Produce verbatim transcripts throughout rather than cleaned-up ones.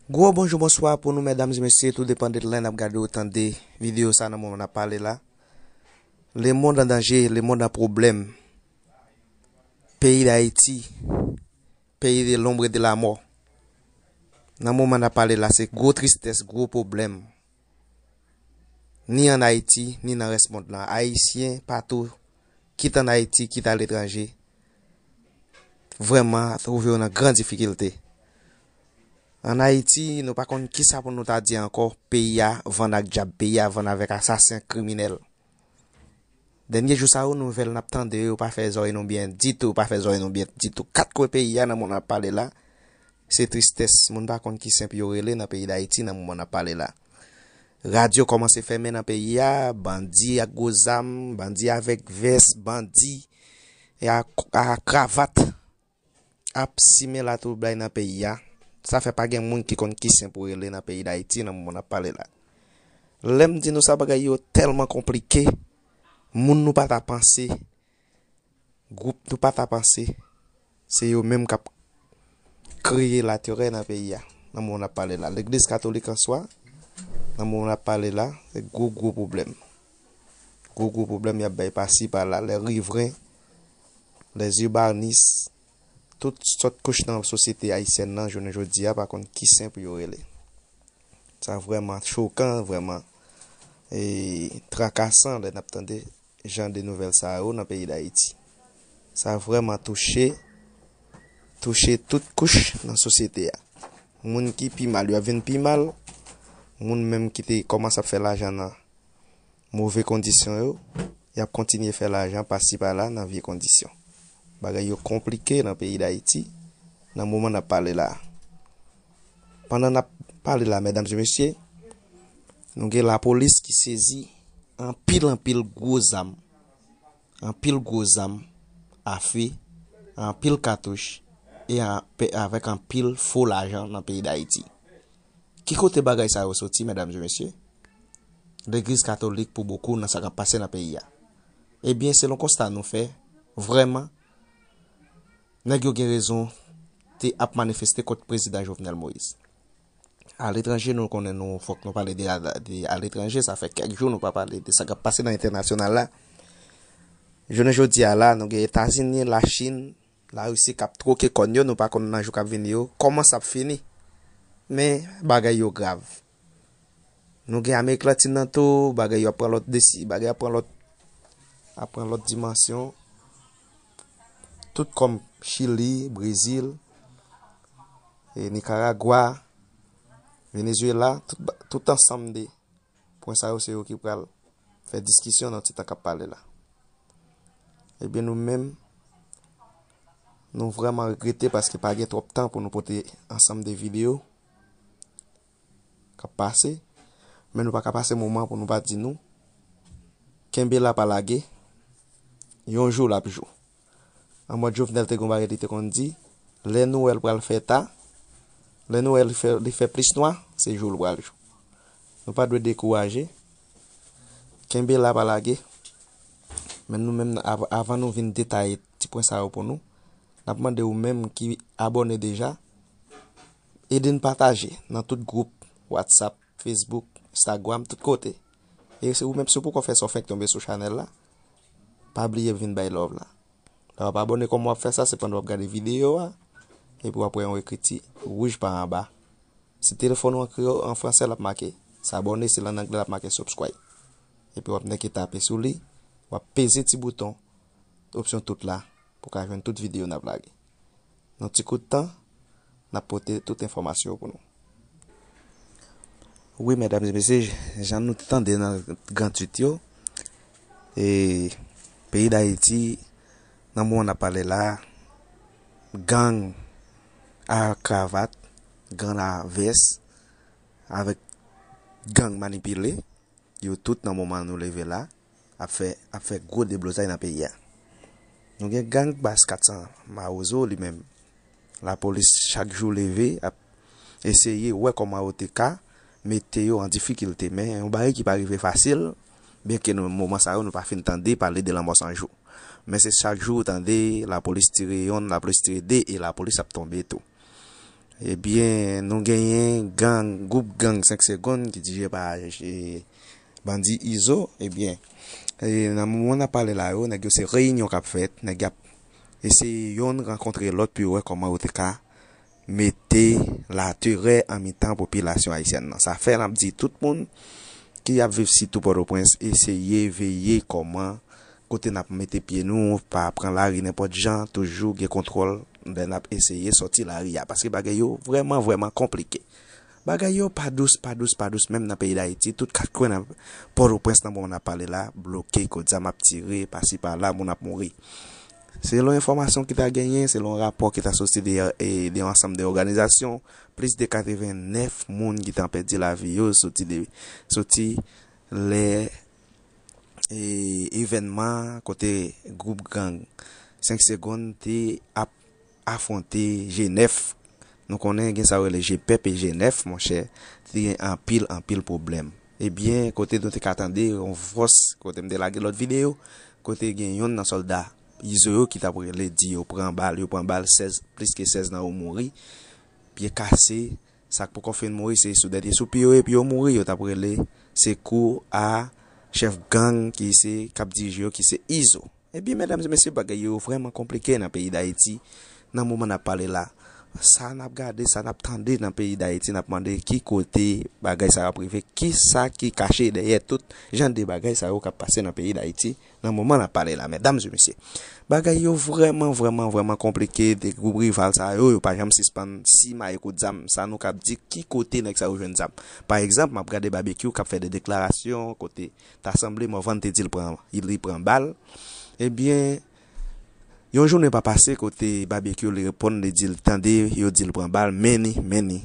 Gwo bonjou, bonswa pou nou, medam e mesye, tou depann de lè n ap gade ou tande videyo sa nan moman n ap pale la. Lemonn an danje, lemonn an pwoblèm. Peyi Dayiti, peyi de lonbre de lamò. Nan moman n ap pale la, se gwo tristès, gwo pwoblèm. Ni ann Ayiti, ni nan rès mond lan. Ayisyen patou, kit ann Ayiti, kit aletranje, vrèman twouve yo nan gran difikilte. Ann Ayiti, nou pa konn kisa pou nou ta di ankò. Peyi a vann ak dyab, peyi a vann avèk asasen, kriminèl. Dènye jou sa yo, nouvèl n ap tande yo pa fè zòrèy nou byen ditou, pa fè zòrèy nou byen ditou. Kat kwen peyi a nan moman n ap pale la, se tristès. Moun pa konn ki sen pou yo rele nan peyi Dayiti nan moman n ap pale la. Radyo kòmanse fèmen nan peyi a, bandi ak gwo zam, bandi avèk vès, bandi a, a kravat ap simen latwoublay nan peyi a. Sa fè pa gen moun ki konn ki sen pou rele nan peyi Dayiti nan moman n ap pale la. Lè m di nou sa, bagay yo tèlman konplike, moun nou pa ta panse, gwoup nou pa ta panse, se yo menm k ap kreye laterè nan peyi a, nan moman n ap pale la. Legliz katolik an swa, nan moman n ap pale la, se gwo, gwo pwoblèm. Gwo, gwo pwoblèm y ap bay pasi pala, les riverains, les urbanistes, tout sòt kouch nan sosyete ayisyèn nan, jounen jodi a, pa konn ki sen pou yo rele. Sa vrèman chokan, vrèman, e, trakasan lè n ap tande jan de nouvèl sa yo nan peyi Dayiti. Sa vrèman touche, touche tout kouch nan sosyete a. Moun ki pi mal, yo ap vin pi mal. Moun menm ki te kòmanse ap fè lajan nan move kondisyon yo, y ap kontinye fè lajan pasi pala nan vye kondisyon. Bagay yo konplike nan peyi Dayiti, nan moman n ap pale la a. Pandan n ap pale la, medam e mesye, nou gen lapolis ki sezi anpil, anpil gwo zam, anpil gwo zam afe, anpil katouch, e a-, pe-, avèk anpil fo lajan nan peyi Dayiti. Ki kote bagay sa yo soti, medam e mesye? Legliz katolik pou bokou nan sa k ap pase nan peyi a. Ebyen, selon konsta nou fè, vrèman, nèg yo gen rezon te ap manifeste kont prezidan Jovenel Moïse. Aletranje, nou konnen nou, fòk nou pale de, de aletranje, sa fè kèk jou nou pa pale de sa k ap pase nan entènasyonal la. Jounen jodi a la, nou gen Etazini, Lachin, Larisi k ap twoke kòn yo, nou pa konn nan jou k ap vini yo, kòman sa ap fini. Men, bagay yo grav. Nou gen Amerik Latin nan tou, bagay yo ap pran lòt desi-, bagay ap pran lòt, ap pran lòt dimansyon. Tout kòm Chili, Brezil, e Nikaragwa, Venezuela, tout ba-, tout ansanm de pwen sa yo, se yo ki pral fè diskisyon nan ti tan k ap pale la. Ebyen, nou menm, nou vrèman regrete paske pa gen twòp tan pou nou pote ansanm de videyo k ap pase, men nou pa ka pase moman pou nou pa di nou, kenbe la, pa lage, yon jou l ap jou. An mòd Jovenel te gen yon bagay li te konn di, lè nou wè l pral fè ta, lè nou wè li fè, li fè plis nwa, se jou l pral jou. Nou pa dwe dekouraje. Kenbe la, pa lage. Men nou menm, av-, avan nou vin detaye ti pwen sa yo pou nou, n ap mande ou menm ki abòne deja, ede n pataje nan tout gwoup WhatsApp, Facebook, Instagram, tout kote. E si ou menm, si w poko fè sa, w fenk tonbe sou chanèl la, pa bliye vin bay love la. Lè w ap abòne, kòman w ap fè sa? Se pandan w ap gade videyo a, epi w ap wè yon ekriti wouj pa anba. Si telefòn ou an kreyòl, an fransè, l ap make s'abonner, si l an anglè, l ap make subscribe. Epi w ap nèke tape sou li, w ap peze ti bouton opsyon tout la pou w ka jwenn tout videyo n ap lage. Nan ti kout tan, n ap pote tout enfòmasyon yo pou nou. Wi, medam e mesye, jan nou te tande nan gran tit yo, e, peyi Dayiti, nan moman n ap pale la, gang a kravat, gang a vès, avèk gang manipile, yo tout nan moman nou leve la, ap fè, ap fè gwo deblozay nan peyi a. Nou gen gang Baz kat san Mawozo li menm. Lapolis chak jou leve ap eseye wè kòman yo te ka mete yo an difikilte. Men yon bagay ki pa rive fasil, byenke nou, moman sa yo, nou pa fin tande pale de lanmò san jou. Men se chak jou ou tande lapolis tire yonn, lapolis tire de, e lapolis ap tonbe tou. Ebyen, nou genyen gang, gwoup gang senk Segonn ki dirije pa, e, bandi Izo. Ebyen, e, nan moman n ap pale la yo, nèg yo se reyinyon k ap fèt, nèg y ap eseye yonn rankontre lòt pou yo wè kòman yo te ka mete laterè an mitan popilasyon ayisyèn nan. Sa fè n ap di tout moun ki ap viv sitou Pòtoprens, eseye veye kòman kote n ap mete pye nou, pa pran lari nenpòt jan, toujou gen kontwòl lè n ap eseye sòti lari a. Paske bagay yo vrèman, vrèman konplike. Bagay yo pa dous, pa dous, pa dous, menm nan peyi Dayiti, tout kat kwen nan Pòtoprens nan moman n ap pale la, bloke, kout zam ap tire, pasi pala, moun ap mouri. Selon enfòmasyon ki ta genyen, selon rapò ki ta soti de, e, de yon ansanm de òganizasyon, plis de katrevennnèf moun ki ta pèdi lavi yo soti de, soti lè, e, evènman kote gwoup gang senk Segonn te ap afwonte G nèf. Nou konnen gen sa yo rele G pèp e G nèf, monchè, te gen anpil, anpil pwoblèm. Ebyen, kote nou te ka tande yon vòs, kote m te lage lòt videyo, kote gen yonn nan sòlda Izo yo ki t ap rele di yo pran bal, yo pran bal, sèz, plis ke sèz nan yo mouri, pye kase, sa k poko fin mouri, se sou dènye soupi yo, epi yo mouri, yo t ap rele sekou a chèf gang ki se, k ap dirije yo, ki se Izo. Ebyen, medam e mesye, bagay yo vrèman konplike nan peyi Dayiti, nan moman n ap pale la. Sa n ap gade, sa n ap tande nan peyi Dayiti, n ap mande ki kote bagay sa yo ap rive, ki sa ki kache dèyè tout jan de bagay sa yo k ap pase nan peyi Dayiti, nan moman n ap pale la, medam e mesye. Bagay yo vrèman, vrèman, vrèman konplike, de gwoup rival sa yo, yo pa janm sispann simaye kout zam, sa nou k ap di, ki kote nèg sa yo jwenn zam. Pa egzanp, m ap gade Babekyou k ap fè de deklarasyon, kote ta sanble Morvan te di l pran, li pran bal. Ebyen, yon jounen pa pase kote Babekyou li reponn, li di l tande, yo di l pran bal, men ni, men ni.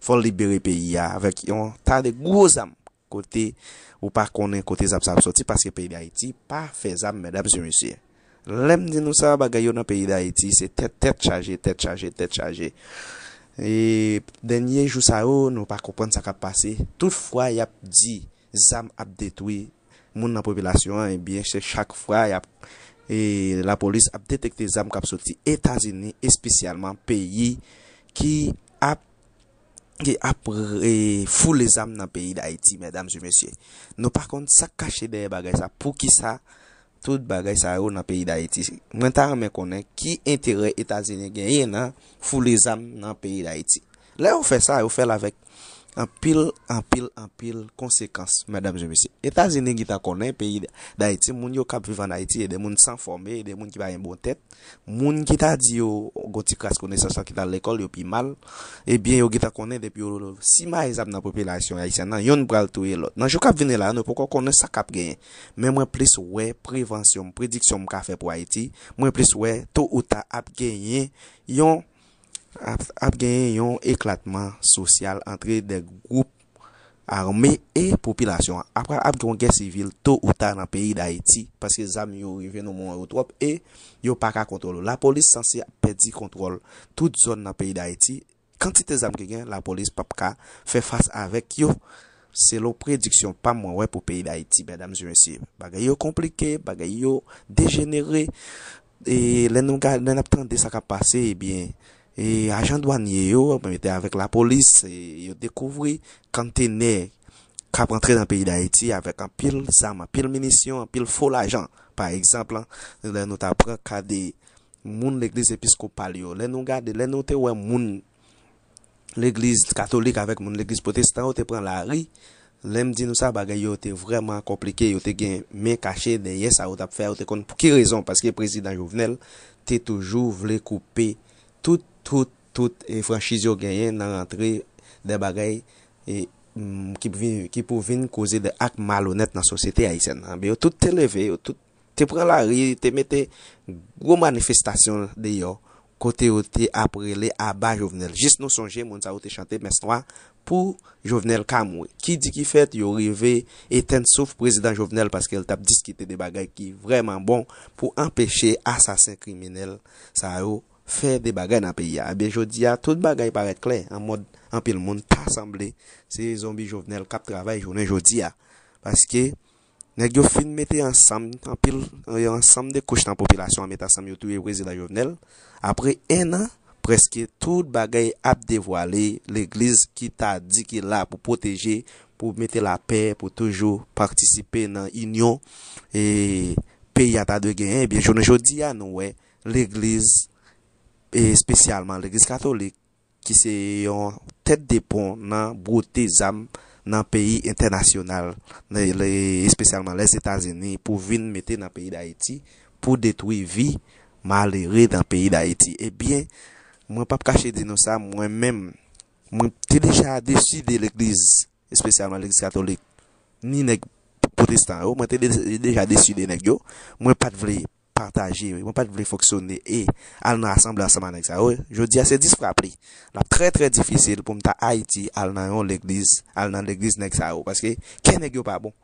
Fò l libere peyi a avèk yon ta de gwo zam. Kote ou pa konnen kote zam sa ap soti, paske peyi Dayiti pa fè zam, medam e mesye. Lè m di nou sa, bagay yo nan peyi Dayiti, se tèt, tèt chaje, tèt chaje, tèt chaje. E dènye jou sa yo, nou pa konprann sa k ap pase. Tout fwa y ap di zam ap detwi moun nan popilasyon an, ebyen, se chak fwa y ap, e, lapolis ap detekte zam k ap soti Etazini, espesyalman peyi ki ap, ki ap, e, foule zam nan peyi Dayiti, medam e mesye. Nou pa konn sa k kache dèyè bagay sa. Poukisa tout bagay sa yo nan peyi Dayiti? Mwen ta renmen konnen ki enterè Etazini genyen nan foule zam nan peyi Dayiti. Lè yo fè sa, yo fè l avèk anpil, anpil, anpil konsekans, medam e mesye. Etazini gentan konnen peyi Dayiti, moun yo k ap viv ann Ayiti, e de moun san fòme, e de moun ki pa gen bon tèt, moun ki ta di yo gon ti kras konesans lan ki t al lekòl, yo pi mal. Ebyen, yo gentan konnen depi yo simaye zam nan popilasyon ayisyèn nan, yonn pral touye lòt. Nan jou k ap vini la, nou poko konnen sa k ap genyen. Men mwen plis wè prevansyon m, prediksyon m ka fè pou Ayiti, mwen plis wè to ou ta ap genyen yon, ap, ap genyen yon eklatman sosyal antre de gwoup ame e popilasyon an. Ap, ap gen yon gè sivil to ou ta nan peyi Dayiti, paske zam yo rive nan moman yo twòp e yo pa ka kontwole. Lapolis sanse ap pèdi kontwòl tout zòn nan peyi Dayiti. Kantite zam ki gen, lapolis p ap ka fè fas avèk yo. Selon prediksyon pa m, mwen wè pou peyi Dayiti, medam e mesye. Bagay yo konplike, bagay yo dejenere. E lè nou gade, lè n ap tande sa k ap pase, ebyen, e ajan dwanye yo, mete avèk lapolis, e yo dekouvri kontenè k ap antre nan peyi Dayiti avèk anpil zam, anpil minisyon, anpil fo lajan. Pa egzanp, lè nou ta pran ka de moun legliz episkopal yo, lè nou gade, lè nou te wè moun legliz katolik avèk moun legliz pwotestan yo te pran lari, lè m di nou sa, bagay yo te vrèman konplike, yo te gen men kache dèyè sa yo t ap fè, yo te konn pou ki rezon, paske prezidan Jovenel te toujou vle koupe tout, tout, tout, e, franchiz yo genyen nan rantre de bagay, e, mm, ki vin, ki pou vin koze de ak malonèt nan sosyete ayisyèn nan. Men yo tout te leve, yo tout te pran lari, te mete gwo manifestasyon deyò, kote yo te ap rele aba Jovenel. Jis nou sonje, moun sa yo te chante mès nwa pou Jovenel ka mouri. Ki di ki fèt, yo rive etenn souf prezidan Jovenel paske l t ap diskite de bagay ki vrèman bon pou anpeche asasen kriminèl sa yo fè de bagay nan peyi a. Ebyen, jodi a, tout bagay parèt klè, an mòd anpil moun ta sanble se zonbi Jovenel k ap travay jounen jodi a. Paske nèg yo fin mete ansanm anpil, yon ansanm de kouch nan popilasyon an, mete ansanm yo touye prezidan Jovenel. Apre en an, Prèske tout bagay ap devwale, legliz ki ta di ki la pou pwoteje, pou mete lapè, pou toujou patisipe nan inyon, e peyi a ta dwe genyen. Ebyen, jounen jodi a, nou wè legliz, e espesyalman legliz katolik, ki se yon tèt de pon nan bwote zam nan peyi entènasyonal, nan, le, espesyalman Lèzetazini, pou vin mete nan peyi Dayiti, pou detwi vi malere nan peyi Dayiti. Ebyen, mwen p ap kache di nou sa, mwen menm, mwen te deja desi de legliz, espesyalman legliz katolik, ni nèg pwotestan yo, mwen te de, deja desi de nèg yo, mwen pa t vle pataje, mwen pa t vle fonksyone e al nan asanble ansanm ak nèg sa yo. Jodi a se dis frap li. L ap trè, trè difisil pou m ta Ayiti al nan yon legliz, al nan legliz nèg sa yo. Paske kè nèg yo pa bon.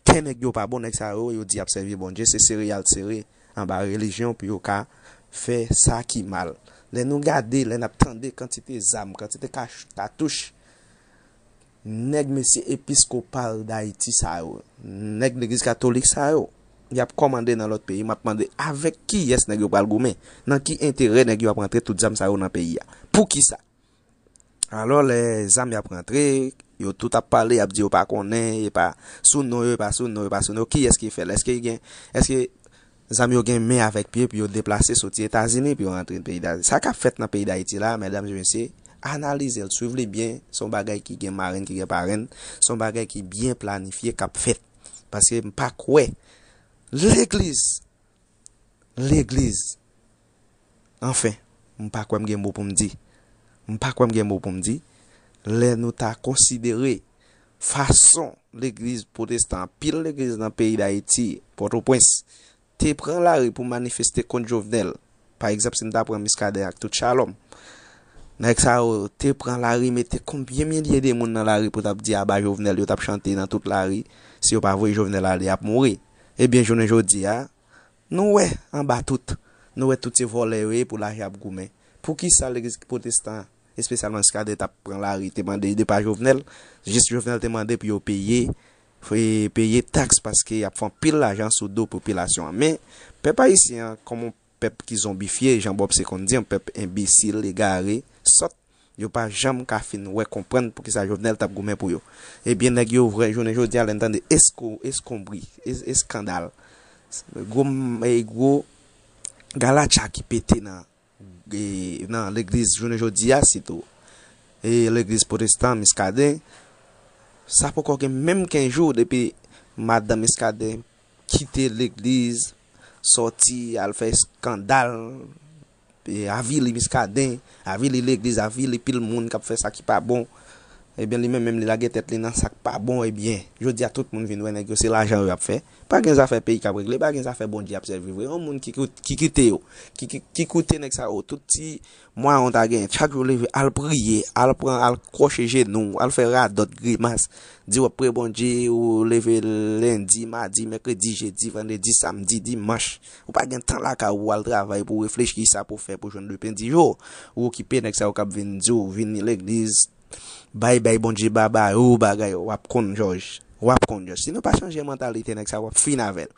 Kè nèg yo pa bon, nèg sa yo, yo di y ap sèvi Bondye, se sere y al sere anba relijyon pou yo ka fè sa ki mal. Lè nou gade, lè n ap tande kantite zam, kantite kach-, katouch, nèg mesye episkopal Dayiti sa yo, nèg legliz katolik sa yo, y ap kòmande nan lòt peyi. M ap mande avèk kiyès nèg yo pral goumen? Nan ki enterè nèg yo ap rantre tout zam sa yo nan peyi a? Poukisa? Alò, lè zam y ap rantre, yo tout ap pale, y ap di yo pa konnen, e pa sou non yo, e pa sou non yo, e pa sou non yo. Kiyès ki fè l? Èske gen, èske zam yo gen men avèk pye pou yo deplase soti Etazini pou yo rantre peyi Dayiti? Sa k ap fèt nan peyi Dayiti la, medam e mesye, analize l, swiv li byen. Se yon bagay ki gen marenn, ki gen parenn. Se yon bagay ki byen planifye k ap fèt. Paske m pa kwè legliz, legliz, anfen, m pa kwè m gen mo pou m di. M pa kwè m gen mo pou m di. Lè nou ta konsidere fason legliz pwotestan, anpil legliz nan peyi Dayiti, Pòtoprens, te pran lari pou manifeste kont Jovenel. Pa egzanp, si n ta pran Miskaden ak tout Shalom, nèg sa yo te pran lari, mete konbyen milye de moun nan lari pou t ap di aba Jovenel, yo t ap chante nan tout lari, si yo pa voye Jovenel ale, y ap mouri. Ebyen, jounen jodi a, nou wè anba tout, nou wè tout se vòlè yo ye pou lajan ap goumen. Poukisa legliz pwotestan, espesyalman Miskaden, t ap pran lari, te mande de pa Jovenel, jis Jovenel te mande pou yo peye, e, peye taks paske y ap fè anpil lajan sou do popilasyon an. Men, pèp ayisyen an, kòm yon pèp ki zonbifye, jan Bob se konn di, yon pèp enbesil, egare, sòt, yo pa janm ka fin wè, konprann poukisa Jovenel t ap goumen pou yo. Ebyen, nèg yo vre, jounen jodi a, lè n tande esko-, eskonbri, es-, eskandal, gwo m-, e gwo galatcha ki pete nan, e, nan legliz jounen jodi a, sitou, e, legliz pwotestan Miskaden, sa poko gen menm kenz jou depi madanm Miskaden kite legliz, sòti, al fè eskandal, e, avili Miskaden, avili legliz, avili pil moun k ap fè sa ki pa bon. Ebyen, li menm, menm li lage tèt li nan sa k pa bon, ebyen, jodi a tout moun vin wè nèg yo se lajan yo y ap fè. Pa gen zafè peyi k ap regle, pa gen zafè Bondye ap sèvi vre. Yon moun ki kout-, ki kite yo, ki, ki, ki koute nèg sa yo, tout ti mwayen w ta genyen, chak jou leve, al priye, al pran, al kwoche jenou w, al fè radòt, grimas, di w ap priye Bondye, ou leve lendi, madi, mèkredi, jedi, vandredi, samdi, dimanch. Ou pa gen tan lakay ou al travay pou w reflechi sa pou w fè pou jwenn de pen di jou. Ou okipe nèg sa yo k ap vin di w, vini legliz, bay, bay Bondye baba yo, bagay, w ap konn jòj. W ap konn jòj. Si nou pa chanje mantalite nèg sa, w ap fin avè l.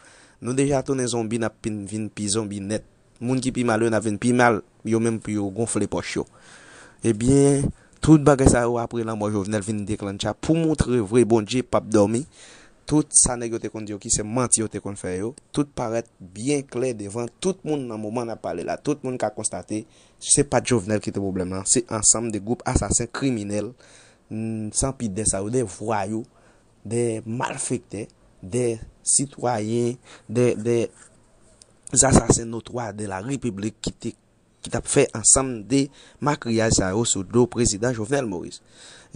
Nou deja tounen zonbi, n ap vin, vin pi zonbi nèt. Moun ki pi mal yo, n ap vin pi mal, yo menm pou yo gonfle pòch yo. Ebyen, tout bagay sa yo apre lanmò Jovenel vin deklantcha pou moutre vre Bondye p ap dòmi. Tout sa nèg yo te konn di yo ki se manti yo te konn fè yo, tout parèt byen klè devan tout moun nan moman n ap pale la. Tout moun ka konstate se pa t Jovenel ki te pwoblèm lan, se ansanm de gwoup asasen kriminèl, mm, san pidè sa yo, de vwayou, de malfektè, de sitwayen, de, de asasen notwa de la repiblik ki te, ki t ap fè ansanm de makriyaj sa yo sou do prezidan Jovenel Moïse.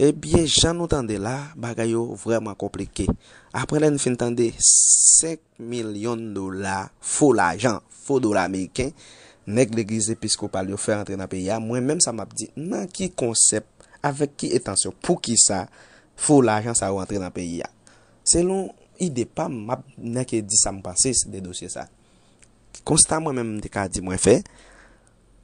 Ebyen, jan nou tande la, bagay yo vrèman konplike. Apre lè n fin tande senk milyon dola, fo lajan, fo dola ameriken, nèg legliz episkopal yo fè rantre nan peyi a, mwen menm sa m ap di, nan ki konsèp, avèk ki entansyon, poukisa fo lajan sa yo rantre nan peyi a? Selon ide pa m, m ap nèke di sa m panse de dosye sa. Konsta mwen menm m te ka di mwen fè,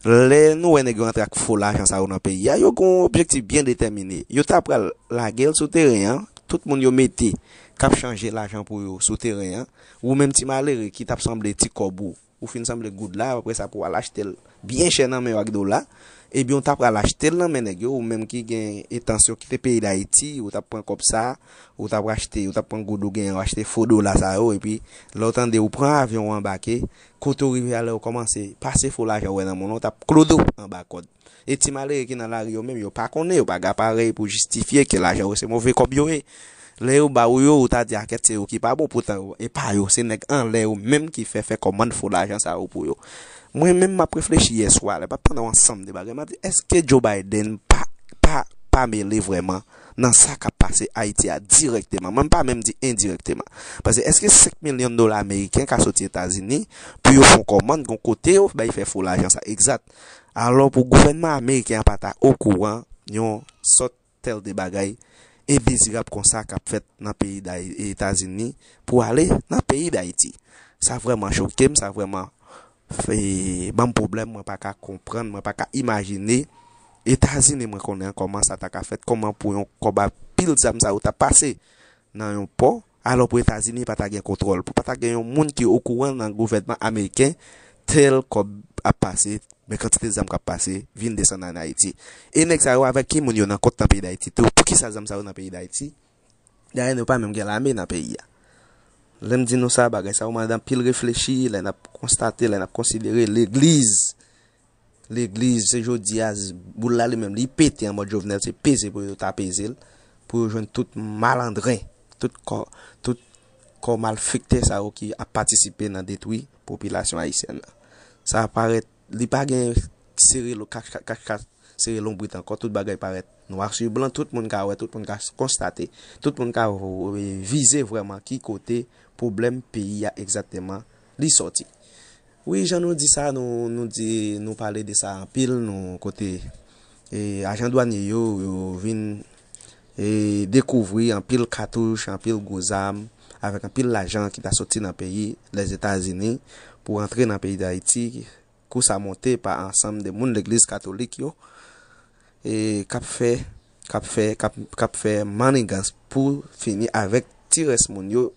lè nou wè nèg yo rantre ak fo lajan sa yo nan peyi a, yo gen yon objektif byen detèmine. Yo ta pral lage l sou teren an, tout moun yo mete k ap chanje lajan pou yo sou teren an, ou menm ti malere ki t ap sanble ti kòb ou, ou fin sanble goud la, apre sa pou w al achte l byen chè nan men yo ak dola, ebyen ou ta pral achte l nan men nèg yo, ou menm ki gen entansyon kite peyi Dayiti, ou t ap pran kòb sa, ou t ap achte, ou t ap pran goud ou genyen, ou achte fo dola sa yo, epi lè w tande ou pran avyon ou anbake, kote w rive a lè w kòmanse pase fo lajan ou wè nan men w lan, ou t ap klodo anba kòd. E ti malere ki nan lari yo menm, yo pa konnen, yo pa gen aparèy pou jistifye ke lajan yo se move kòb yo ye. Lè yo ba ou yo, ou ta di akèt se yo ki pa bon, poutan yo, e pa yo, se nèg anlè yo menm ki fè, fè kòmann fo lajan sa yo pou yo. Mwen menm m ap reflechi yè swa, lè m ap tande yon ansanm de bagay, m ap di, èske Joe Biden pa, pa, pa mele vrèman nan sa k ap pase Ayiti a dirèkteman? Mwen m pa menm di endirèkteman. Paske èske senk milyon dola ameriken ka soti Etazini pou yo fè yon kòmann, gon kote yo bay fè fo lajan sa egzat? Alò pou gouvènman ameriken an pa ta okouran yon sòt tèl de bagay endezirab konsa k ap fèt nan peyi Etazini pou ale nan peyi Dayiti. Sa vrèman choke m, sa vrèman fè ban m pwoblèm, mwen pa ka konprann, mwen pa ka imajine Etazini mwen konnen an kòman sa ta ka fèt, kòman pou yon kòb a pil zam sa yo ta pase nan yon pò, alò pou Etazini pa ta gen kontwòl, pou pa ta gen yon moun ki okouran nan gouvènman ameriken, tèl kòb ap pase, men kantite zam k ap pase, vin desann ann Ayiti. E nèg sa yo avèk ki moun yo nan kont nan peyi Dayiti tou? Poukisa zam sa yo nan peyi Dayiti? Dayè nou pa menm gen lame nan peyi a. Lè m di nou sa, bagay sa yo mande anpil reflechi, lè n ap konstate, lè n ap konsidere legliz, legliz, se jodi a, boul la li menm, li pete an mòd Jovenel, se peze pou yo ta peze l, pou yo jwenn tout malandren, tout kò, tout kò malfektè sa yo ki ap patisipe nan detwi popilasyon ayisyèn nan. Sa parèt, li pa gen sere lo-, kach, kach, kach, kach, sere lonbrit ankò, tout bagay parèt nwa sou blan, tout moun ka wè, tout moun ka konstate, tout moun ka, e, vize vrèman ki kote pwoblèm peyi a egzakteman li sòti. Wi, jan nou di sa, nou, nou di, nou pale de sa anpil, nou kote, e, ajan dwanye yo, yo vin, e, dekouvri anpil katouch, anpil gwo zam, avèk anpil lajan ki ta soti nan peyi Lèzetazini pou antre nan peyi Dayiti, kou sa monte pa ansanm de moun legliz katolik yo, e, k ap fè, k ap fè, k ap, k ap fè mannigans pou fini avèk ti rès moun yo,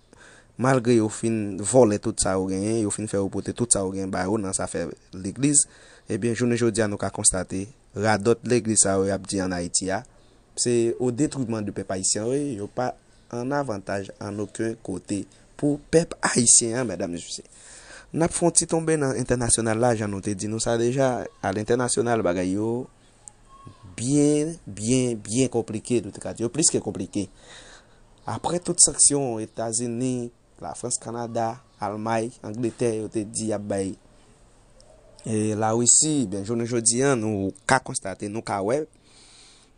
malgre yo fin vòlè tout sa yo genyen, yo fin fè yo pote tout sa yo genyen ba yo nan zafè legliz, ebyen, jounen jodi a, nou ka konstate, radòt legliz sa yo y ap di ann Ayiti a, se au détriment de pèp ayisyen, wi, yo pa an avantaj an okenn kote pou pèp ayisyen an, medam, mesye. N ap fè yon ti tonbe nan entènasyonal la, jan nou te di nou sa deja, a lentènasyonal, bagay yo byen, byen, byen konplike, nou te ka di yo plis ke konplike. Apre tout sanksyon Etazini, Lafrans, Kanada, Almay, Angletè, yo te di y ap bay, e, Larisi, ben, jounen jodi a, nou ka konstate, nou ka wè,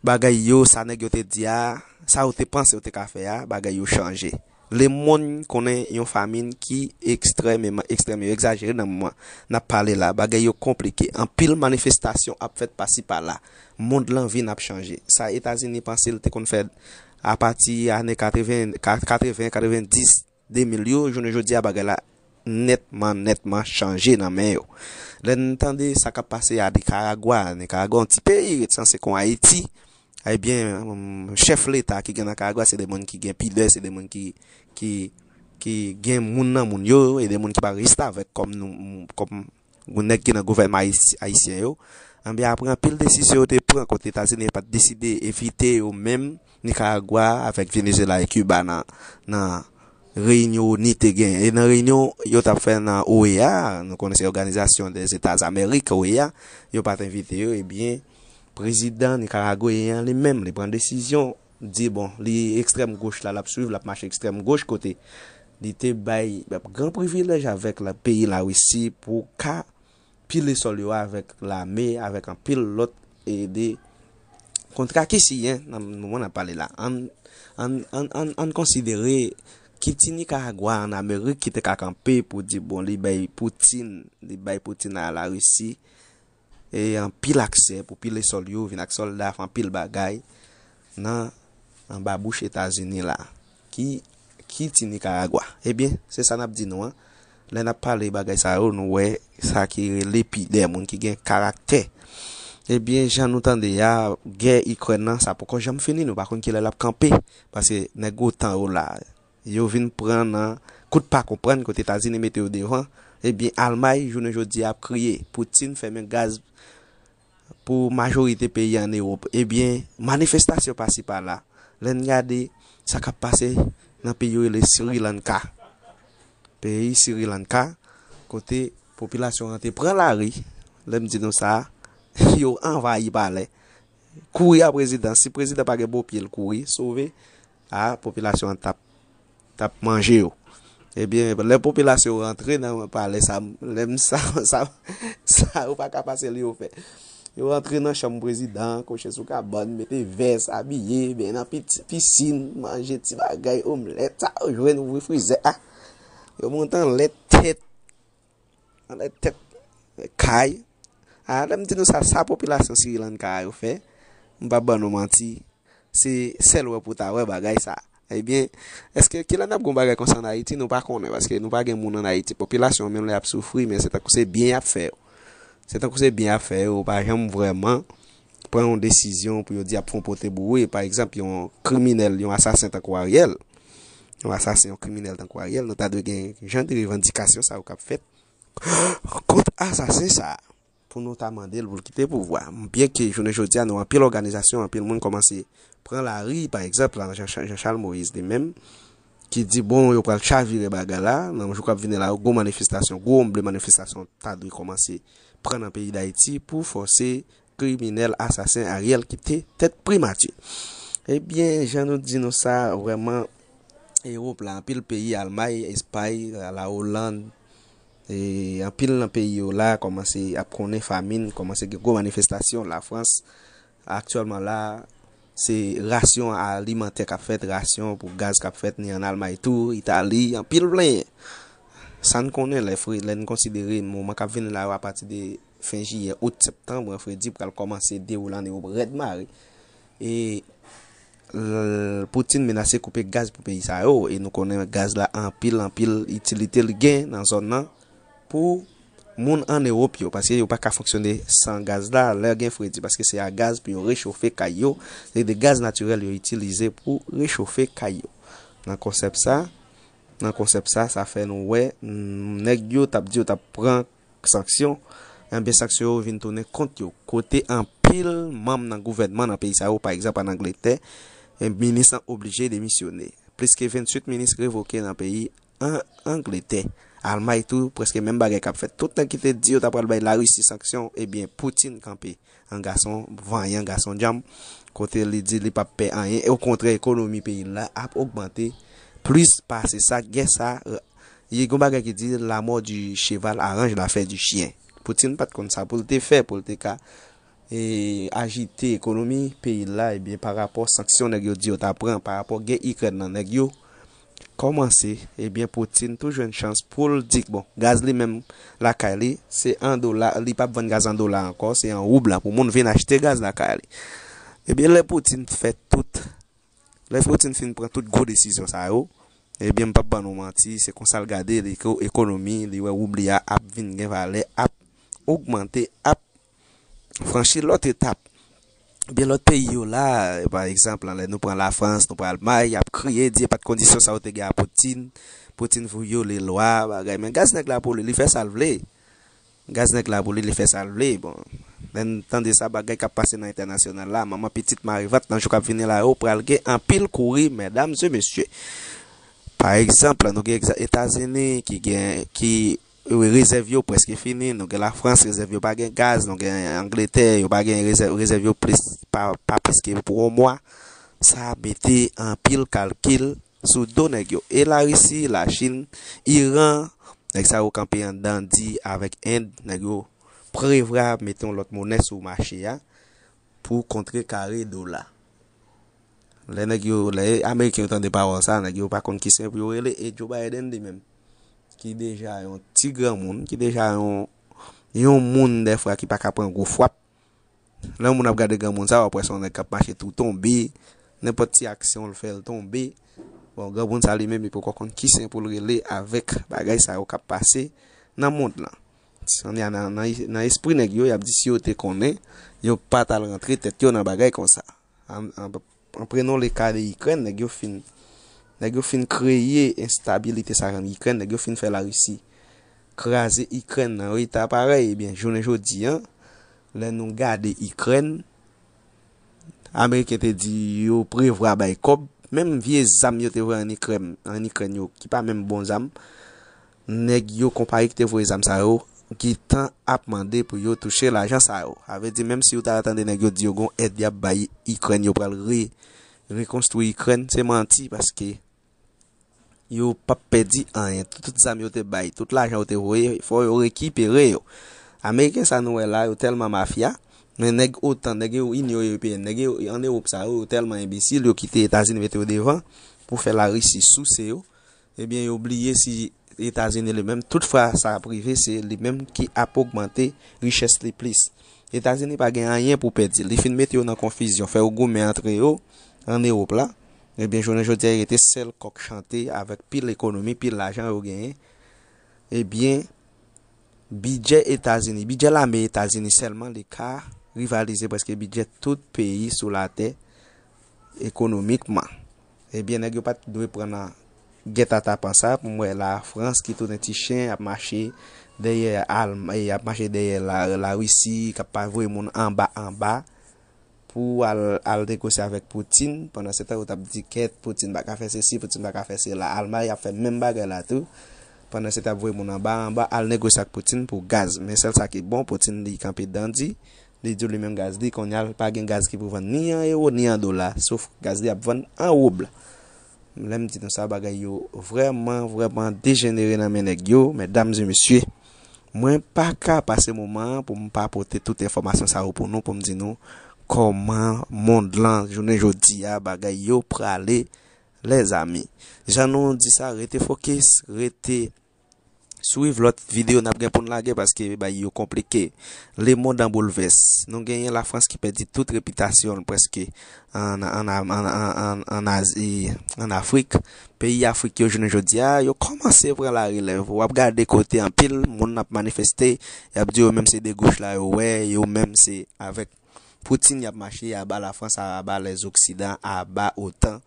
bagay yo, sa nèg yo te di a, sa yo te panse yo te ka fè a, bagay yo chanje. Lemonn konnen yon famin ki ekstrèmeman ekstrèm, yo egzajere nan moman n ap pale la, bagay yo konplike. Anpil manifestasyon ap fèt pasi pala. Mond lan vin ap chanje. Sa Etazini panse l te konn fè apati ane katreven, ka-, katreven, katrevendis, de mil yo, jounen jodi a bagay la nètman, nètman chanje nan men yo. Lè n tande sa k ap pase a Nikaragwa, Nikaragwa yon ti peyi, ret sanse kon Ayiti, ebyen, chèf leta ki gen Nikaragwa, se de moun ki gen pidè, se de moun ki, ki, ki gen moun nan moun yo, e de moun ki pa restavèk kòm nou, kòm gwo nèg ki nan gouvènman ayis-, ayisyen yo, anben apre anpil desizyon yo te pran kote Etazini pa t deside envite yo menm Nikaragwa avèk Venezuela e Kiba nan, nan reyinyon ONI te gen. E nan reyinyon yo t ap fè nan O E A, nou konnen se Òganizasyon dè Zeta Amerik, O E A, yo pa t envite yo, ebyen, prezidan nikaragweyen an li menm, li pran desizyon, di bon, li ekstrèm goch la, l ap swiv, l ap mache ekstrèm goch kote li te bay, ap, gran privilèj avèk la, peyi Larisi pou ka pile sòl yo avèk lame, avèk anpil lòt e de kontra ki siyen nan moman n ap pale la. Ann, ann, ann, ann, ann konsidere ki ti Nikaragwa ann Amerik ki te ka kanpe pou di bon, li bay Poutin, li bay Poutin a Larisi, e anpil aksè pou pile sòl yo, vin ak sòlda, fè anpil bagay nan anba bouch Etazini la. Ki, ki ti Nikaragwa? Ebyen, se sa n ap di nou an. Lè n ap pale bagay sa yo, nou wè sa ki rele pidè, moun ki gen karaktè. Ebyen, jan nou tande a, gè Ikrèn nan, sa poko janm fini, nou pa konn kilè l ap kanpe. Paske nèg otan yo la, yo vin pran nan kout pa konprann kote Etazini mete yo devan, Ebyen, Almay, jounen jodi a, ap kriye. Putin fèmen gaz pou majorite peyi ann Ewòp. Ebyen, manifestasyon pasi pala. Lè n gade sa k ap pase nan peyi yo rele Sri Lanka. Peyi Sri Lanka, kote popilasyon an te pran lari, lè m di nou sa, yo anvayi palè. Kouri a prezidan. Si prezidan pa gen bon pye, l kouri, sove. A, popilasyon an t ap, t ap manje yo. Ebyen, lè popilasyon yo rantre nan palè sa, lè m sa, sa, sa yo pa ka pase li yo fè. Yo rantre nan chanm prezidan, kouche sou kabann, mete vès, abiye, ben nan pit-, pisin, manje ti bagay, omlèt, sa yo jwenn, ouvri frizè a. Yo monte anlè tèt, anlè tèt kay. A, lè m di nou sa, sa popilasyon Sri Lanka a yo fè, m p ap ban nou manti, se sèl wè pou w ta wè bagay sa. Ebyen, èske kilè n ap gon bagay konsa ann Ayiti? Nou pa konnen, paske nou pa gen moun ann Ayiti. Popilasyon an menm lè y ap soufri, men se tankou se byen y ap fè yo. Se tankou se byen y ap fè yo, yo pa janm vrèman pran yon desizyon pou yo di y ap fè yon pote boure. Pa egzanp, yon kriminèl, yon asasen tankou Ariel, yon asasen, yon kriminèl tankou Ariel, nou ta dwe gen jan de revandikasyon sa yo k ap fèt kont asasen sa a, pou nou ta mande l pou l kite pouvwa. Byenke jounen jodi a, nou anpil òganizasyon, anpil moun kòmanse pran lari, pa egzanp, la, Jean, Jean Charles Moïse li menm, ki di, bon, yo pral chavire bagay la, nan jou k ap vini la, gwo manifestasyon, gwo omble manifestasyon ta dwe kòmanse pran nan peyi Dayiti pou fòse kriminèl, asasen Ariel kite tèt primati. Ebyen, jan nou di nou sa, vrèman, Ewòp la, anpil peyi, Almay, Espay, la Oland, e anpil nan peyi yo la kòmanse ap konnen famin, kòmanse gen gwo manifestasyon. Lafrans, aktyèlman la, se rasyon alimantè k ap fèt, rasyon pou gaz k ap fèt, ni ann Almay tou, Itali, anpil plenyen. Sa n konnen lè fre, lè n konsidere moman k ap vini la yo apati de fen jiyè, out, septanm, fredi pral kòmanse dewoule ann Ewòp rèd mare. E l-, Putin menase koupe gaz pou peyi sa yo, e nou konnen gaz la anpil, anpil itilite li gen nan zòn nan pou moun ann Ewòp yo, paske yo pa ka fonksyone san gaz la lè gen fredi, paske se a gaz pou yo rechofe kay yo, se de gaz natirèl yo itilize pou rechofe kay yo. Nan konsèp sa, nan konsèp sa, sa fè nou wè, mm, nèg yo t ap di yo t ap pran sanksyon, enben sanksyon yo vin tounen kont yo. Kote anpil manm nan gouvènman nan peyi sa yo, pa egzanp ann Angletè, e minis lan oblije demisyone. Plis ke venntuit minis revoke nan peyi an Angletè. Almay tou, prèske menm bagay k ap fèt. Tout nèg ki te di yo ta pral bay Larisi sanksyon, ebyen, Putin kanpe an gason vanyan, gason djanm, kote li di li p ap pè anyen. E okontrè, ekonomi peyi l la ap ogmante plis pase sa. Gè sa, e, gon bagay ki di, la mort du cheval arrange l'affaire du chien. Putin pa t konn sa pou l te fè, pou l te ka e, ajite ekonomi peyi l la, ebyen, pa rapò sanksyon nèg yo di yo ta pran, pa rapò gè Ikrèn nan, nèg yo kòmanse, ebyen, Putin tou jwenn chans pou l di, bon, gaz li menm lakay li, se an dola, li p ap vann gaz an dola ankò, se an woub la pou moun vin achte gaz lakay li. Ebyen, lè Putin fè tout, lè Putin fin pran tout gwo desizyon sa yo, ebyen, m p ap ban nou manti, se konsa l gade li, ekonomi, li wè woub li a ap vin gen valè, ap ogmante, ap franchi lòt etap. Ebyen, lòt peyi yo la, pa egzanp, lè nou pran Lafrans, nou pran Almay, y ap kriye, di e pa t kondisyon sa yo te gen a Putin. Putin vyole lwa, bagay. Men gaz nèg la pou li, li fè sa l vle. Gaz nèg la pou li, li fè sa l vle. Bon, lè n tande sa, bagay k ap pase nan entènasyonal la, manman pitit mare vant nan jou k ap vini la yo, pral gen anpil kouri, medam e mesye. Pa egzanp, nou gen egza-, Etazini ki gen, ki e, rezèv yo prèske fini. Nou gen Lafrans, rezèv yo pa gen gaz. Nou gen Angletè, yo pa gen rezèv, rezèv yo plis, pa, pa plis ke pou yon mwa. Sa mete anpil kalkil sou do nèg yo. E Larisi, Lachin, Iran, nèg sa yo kanpe anndan di avèk End, nèg yo prevwa mete yon lòt monè sou mache a pou kontrekare dola. Lè nèg yo, lè Ameriken yo tande pawòl sa, nèg yo pa konn ki sen pou yo rele. E Joe Biden li menm, ki deja yon ti granmoun, ki deja yon, yon moun dèfwa ki pa ka pran gwo fwap. Lè yon moun ap gade granmoun sa, w ap wè se yon nèg k ap mache tou tonbe, nenpòt ti aksyon l fè l tonbe. Bon, granmoun sa li menm, li poko konn ki sen pou l rele avèk bagay sa yo k ap pase nan mond lan. Nan, nan, nan, nan espri nèg yo, y ap di si yo te konnen, yo pa t al rantre tèt yo nan bagay konsa. An, an, an prenon le ka de Ikrèn, nèg yo fin, nèg yo fin kreye enstabilite sa an Ikrèn, nèg yo fin fè Larisi Kraze Ikrèn nan, wi, ta parèy. Ebyen, jounen jodi a, lè nou gade Ikrèn, Ameriken te di yo prevwa bay kòb, menm vye zam yo te voye ann Ikrèn, ann Ikrèn yo, ki pa menm bon zam, nèg yo, konpayi ki te voye zam sa yo, gentan ap mande pou yo touche lajan sa yo. Sa vle di, menm si w ta tande nèg yo di yo gon èd y ap bay Ikrèn, yo pral re, rekonstwi Ikrèn, se manti, paske yo p ap pèdi anyen. Tout zam yo te bay, tout lajan yo te voye, fò yo rekipere yo. Ameriken sa nou wè la, yo tèlman mafya, men nèg otan, nèg yo, Inyon Ewopeyèn, nèg yo ann Ewòp sa yo, yo tèlman enbesil, yo kite Etazini mete yo devan pou fè Larisi souse yo. Ebyen, yo bliye si Etazini li menm, tout fwa sa ap rive, se li menm ki ap ogmante richès li plis. Etazini pa gen anyen pou pèdi. Li fin mete yo nan konfizyon, fè yo goumen antre yo ann Ewòp la. Ebyen, jounen jodi a, yo rete sèl kòk chante avèk pil ekonomi, pil lajan yo genyen. Ebyen, bidjè Etazini, bidjè lame Etazini sèlman, li ka rivalize prèske bidjè tout peyi sou latè ekonomikman. Ebyen, nèg yo pa t dwe pran nan gèt atapan sa pou m wè Lafrans ki tounen ti chen, ap mache dèyè Alm-, e, ap mache dèyè La, Larisi, k ap pa voye moun anba, anba, pou al, al negosye avèk Poutine. Pandan se tan, yo t ap di, kèt, Poutine pa ka fè sesi, Poutine pa ka fè sela. Almay ap fè menm bagay la tou. Pandan se tan, ap voye moun anba, anba, al negosye ak Poutine pou gaz. Men sèl sa ki bon, Poutine, li kanpe dandi. Li di w li menm gaz li, kounye a, pa gen gaz ki pou vann ni an ewo, ni an dola. Sof gaz li ap vann an woub. Lè m di nou sa, bagay yo vrèman, vrèman dejenere nan men nèg yo, medam e mesye. Mwen pa ka pase moman an pou m pa pote tout enfòmasyon sa yo pou nou, pou m di nou kòman mond lan, jounen jodi a, bagay yo prale, lèzami. Jan nou di sa, rete fokis, rete swiv lòt videyo n ap gen pou n lage, paske bagay yo konplike. Lemonn an boulvès. Nou genyen Lafrans ki pèdi tout repitasyon l prèske ann, ann, ann, ann, ann, ann Azi, ann Afrik. Peyi Afrik yo, jounen jodi a, yo kòmanse pran larelèv. W ap gade kote anpil moun ap manifeste, y ap di yo menm se de goch la yo wè, yo menm se avèk Poutine y ap mache, aba Lafrans, aba lèzoksidan, aba otan.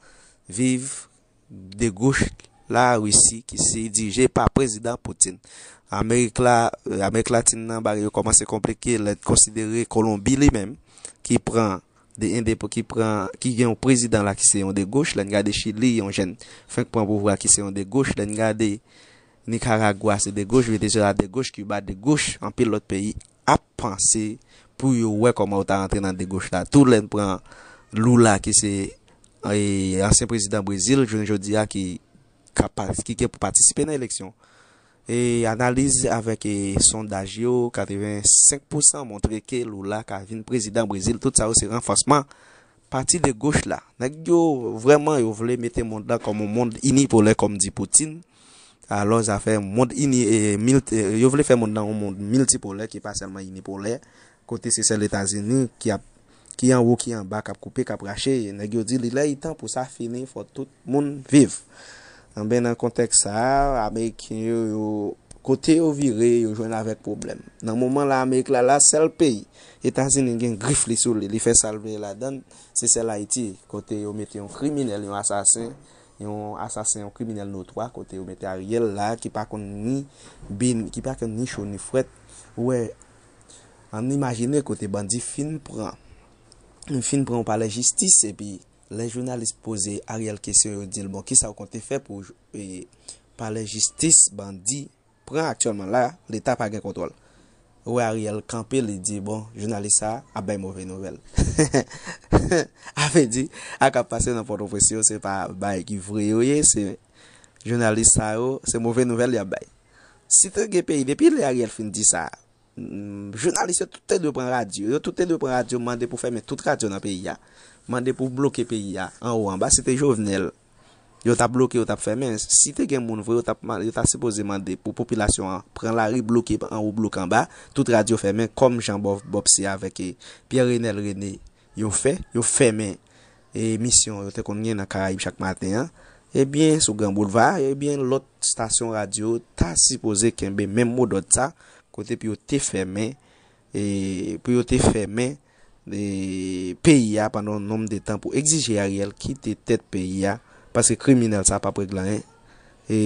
Viv de goch Larisi ki se dirije pa prezidan Poutine. Amerik la, Amerik Latin nan, bagay yo kòmanse konplike, lè n konsidere Kolonbi li menm, ki pran de endepo-, ki pran, ki gen yon prezidan la ki se yon de goch, lè n gade Chili, yon jèn fenk pran pouvwa ki se yon de goch, lè n gade Nikaragwa se de goch, Venezuela de goch, Kiba de goch, anpil lòt peyi ap panse pou yo wè kòman yo ta rantre nan de goch la. Tou lè n pran Lula ki se, e, ansyen prezidan Brezil, jounen jodi a ki ka pa-, ki gen pou patisipe nan eleksyon. E analiz avèk, e, sondaj yo, katrevensenk pousan montre ke Lula ka vin prezidan Brezil. Tout sa yo se ranfòsman pati de goch la. Nèg yo vrèman yo vle mete mond lan kòm yon mond inipolè, kòm di Poutine. Alò, zafè mond ini, e, mil-, e, yo vle fè mond lan yon mond miltipolè ki pa sèlman inipolè, kote se sèl Etazini ki ap, ki anwo, ki anba, k ap koupe, k ap rache. Nèg yo di li lè li tan pou sa fini, fò tout moun viv. Anben, nan kontèks sa a, Ameriken yo, yo, kote yo vire, yo jwenn avèk pwoblèm. Nan moman la, Amerik la, la sèl peyi, Etazini gen grif li sou li, li fè sa l vle ladan l, se sèl Ayiti, kote yo mete yon kriminèl, yon asasen, yon asasen, yon kriminèl notwa, kote yo mete Ariel la, ki pa konn ni bin-, ki pa konn ni cho ni frèt. Ou wè, ann imajine kote bandi fin pran, fin pran yon palè jistis, epi lè jounalis poze Ariel kesyon, yo di l, bon, kisa w konte fè pou, e, palè jistis bandi pran aktyèlman la, Leta pa gen kontwòl. Ou wè Ariel kanpe, li di, bon, jounalis sa a ap bay move nouvèl. A vle di, sa k ap pase nan Pòtoprens yo, se pa bagay ki vre yo ye, se jounalis sa yo, se move nouvèl y ap bay. Si te gen peyi, depi lè Ariel fin di sa, mm, jounalis yo tout te dwe pran radyo. Yo tout te dwe pran radyo, mande pou fèmen tout radyo nan peyi a. Mande pou bloke peyi a, anwo anba. Si te Jovenel, yo t ap bloke, yo t ap fèmen. Si te gen moun vre, yo t ap ma-, yo ta sipoze mande pou popilasyon an pran lari, bloke anwo, bloke anba, tout radyo fèmen, kòm jan Bob, Bob C avèk, e, Pierre Renel René yo fè, yo fèmen, e, emisyon yo te konn gen nan Karayib chak maten an. Ebyen, sou Gran Boulva, ebyen, lòt estasyon radyo ta sipoze kenbe menm modòd sa, kote pou yo te fèmen, e, pou yo te fèmen, e, peyi a pandan yon nonm de tan pou egzije Ariel kite tèt peyi a, paske kriminèl sa p ap regle anyen. E,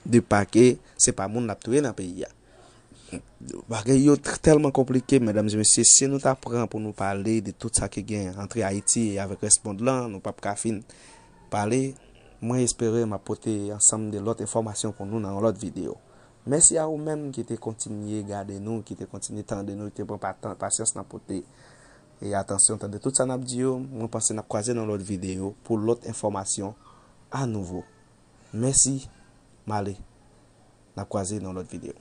de pa ke se pa moun l ap touye nan peyi a. Bagay yo tèlman konplike, medam e mesye, si nou ta pran pou nou pale de tout sa ki gen antre Ayiti avèk rès mond lan, nou p ap ka fin pale. Mwen espere m ap pote ansanm de lòt enfòmasyon pou nou nan yon lòt videyo. Mèsi a ou menm ki te kontinye gade nou, ki te kontinye tande nou, ki te pran pasyans nan pote e atansyon tande tout sa n ap di yo. Mwen panse n ap kwaze nan lòt videyo pou lòt enfòmasyon a nouvo. Mèsi, m ale. N ap kwaze nan lòt videyo.